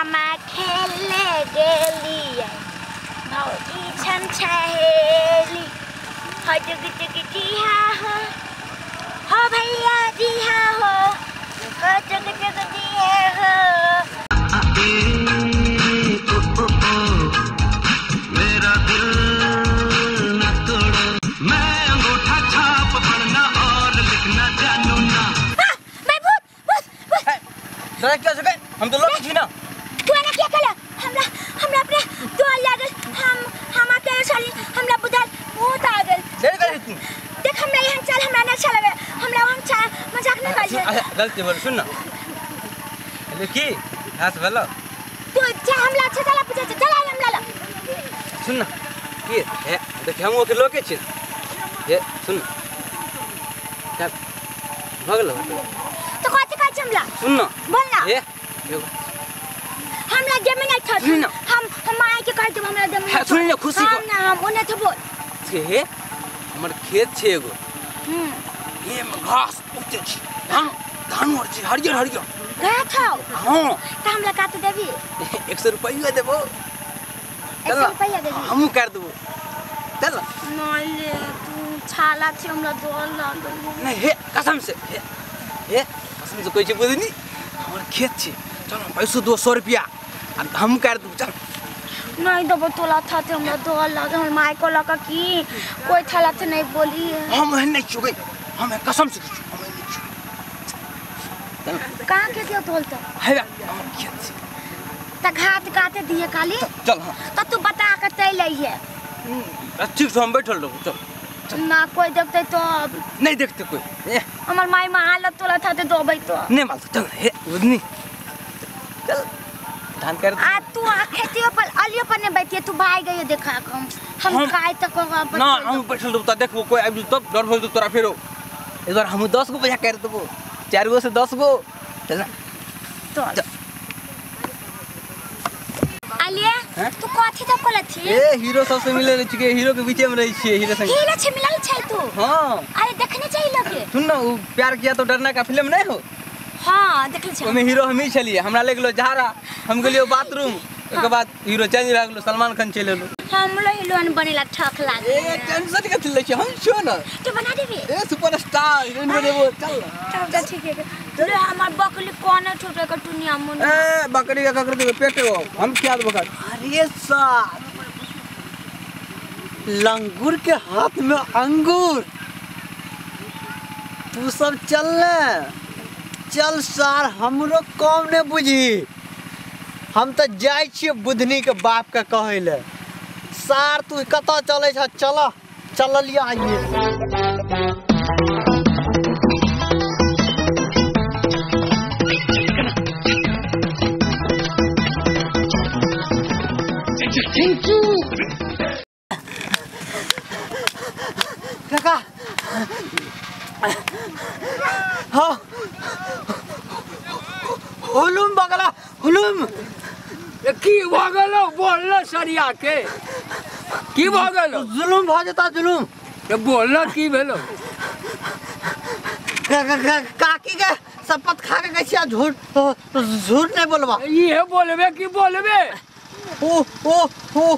सामा खेले गेलियै भौजी छन छहेली हो जुग जुग जी हा हो भैया जी हा हो जुग जुग जी हो। मेरा दिल न तोड़ो मैं अंगूठा छाप पढ़ना और लिखना जानू ना। मैं भूत भूत भूत डरा क्या सके हम तो लोग छी ना। तू ना क्या कला हमरा हमरा अपने डर लागल हम अकेले चली हमरा बुझाल भूत आ गेल। देर कर तू देख हमरा यहाँ चल हमरा ना अच्छा लगे हमरा वहाँ चल मजाक नहीं कर। गलती बोल सुन ना देखी घास भलो तू जा हमरा अच्छा चला पूछे चल हमरा ला सुन ना की हे देख हम ओके लोके छी हे सुन चल भगलो तो कथि कहै छी हमरा सुन ना बोल ना हे हमरा जे में नहीं छ हम माय के कह देब हमरा दे सुन ना खुशी हम ना हम ओने तो बोल हे हमर खेत छै एगो हे में घास उगते छै धान धान और छै हरियर हरियर घास हौ। हां त हमरा काट देबी 100 रुपैया देबो। 100 रुपैया देबी हमहु कर देबो चल नहीं ले तू छाला छै हमरा डर लागल। नहीं हे कसम से हे हे कसम से कोई छै बुझनी हमर खेत छै चल हम पैसो 200 रुपया आ हम कर देबो चल। नहीं देबो तोला था ते हमरा डर लागल हमर my को लका की कोई थाला से नहीं बोली हम एहन नहीं छुबै हम कसम से हम नहीं छुबै। कहां के दियो तोल त हे हमर खेत छै त घात काटे दिए काली चल। हां त तू बता के तै लइहे ठीक से हम बैठल रहू चल ना कोई देखते तो नहीं देखते कोई हमर माई हालत तोला था ते दोबै तो नहीं माल चल हे बुझनी चल धान कर आ तू आ खेतियो पर अलियो पर नहीं बैठिए तू भाग गयो देखा हम काय तक ना हम बैठल रहू त देखबो कोई आबि तब डर भइल तोरा फेरो एक बार हम 10 गो पैसा कर देबो 4 गो से 10 गो चल चल अलिया तू कथि त बोलत छी ए हीरो सब से मिले रह छी हीरो के बीचे में रही छी हीरो संग हीरो छे मिलल छै तू। हां अरे देखने चाहिए लोग सुन ना वो प्यार किया तो डरना का फिल्म नहीं हो। हां देखले छी ओमे हीरो हम ही छलिए हमरा ले गेलो झाड़ा हम गेलियो बाथरूम ओके बाद हीरो चेंज भए गेलो सलमान खान चलि एलो। हमरो हीरोइन बनेला ठक लागे ए टेंशन कथि लै छी हम छियो ना तू बना देबी ए सुपरस्टार हीरोइन बनेबो चल तब त ठीक है रे हमर बकली कोने छोटे के टुनिया मुन ए बकरी का ककर देबे पेट हो हम क्या देबो अरे सार लंगूर के हाथ में अंगूर तू सब चल ले चल सार हमरो कम ने बुझी हम तो जाय छियै बुधनी के बाप के कहै ले सार तू कतऽ चलै छ चल चललिया आइए। Thank you काका। हाँ हुलुम बगला हुलुम की भ गेलो बोललो सरिया के की भ गेलो जुलुम भ जेता जुलुम के बोललो की भेलो काकी के शपथ खा के कहै छियै झूठ झूठ नहीं बोलबा इहे बोलबे की बोलबे ओ ओ ओ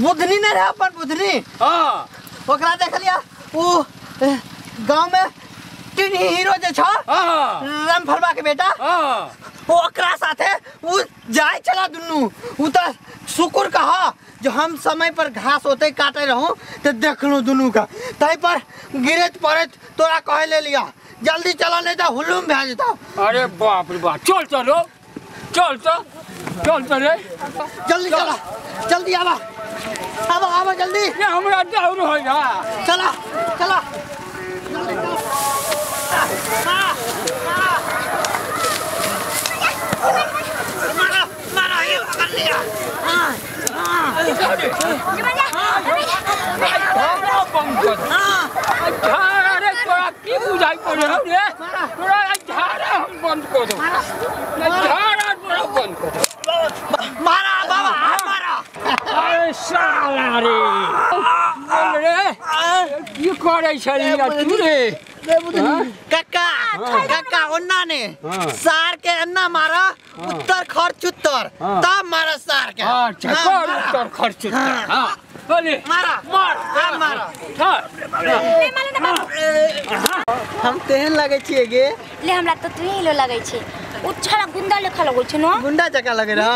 बुधनी नहीं रहे अपन बुधनी। हां ओकरा देखलिया ओ गांव में तीन हीरो जे छ रामफलवा के बेटा। हां ओकरा साथे उ जाय चला दुनू उ त शुक्र कहा जो हम समय पर घास होते काटे रहूं तो देखलू दुनू का तई पर गिरत पड़त तोरा कहे ले लिया जल्दी चला नहीं तो हुलुम भए जेता। अरे बाप रे बाप चल चलो चल चल चल चल रे जल्दी चला जल्दी आवा आवा आवा जल्दी ये हमरा डाउन हो जा चला चला जल्दी चला मारा मारा ये पकड़ लिया। अरे तोरा की बुझाई पड़े हौ रे तोरा झाड़ा हम बंद कर दो झाड़ा तोरा बंद कर दो मारा बाबा मारा। अरे साला रे बोल रे की करै छली तू रे काका काका ओन्ना ने सार के अन्ना मारा उत्तर खर्च उत्तर तब मारा सार के। अच्छा कर उत्तर खर्च उत्तर। हां बोले मारा मार हां मारा। हां ले मारे ना बाबू। हम तेहन लगे छिए गे। ले हमरा त तू ही लो लगे छै। उ छड़ा गुंडा लेखा लगै छै न। गुंडा जका लगे रह।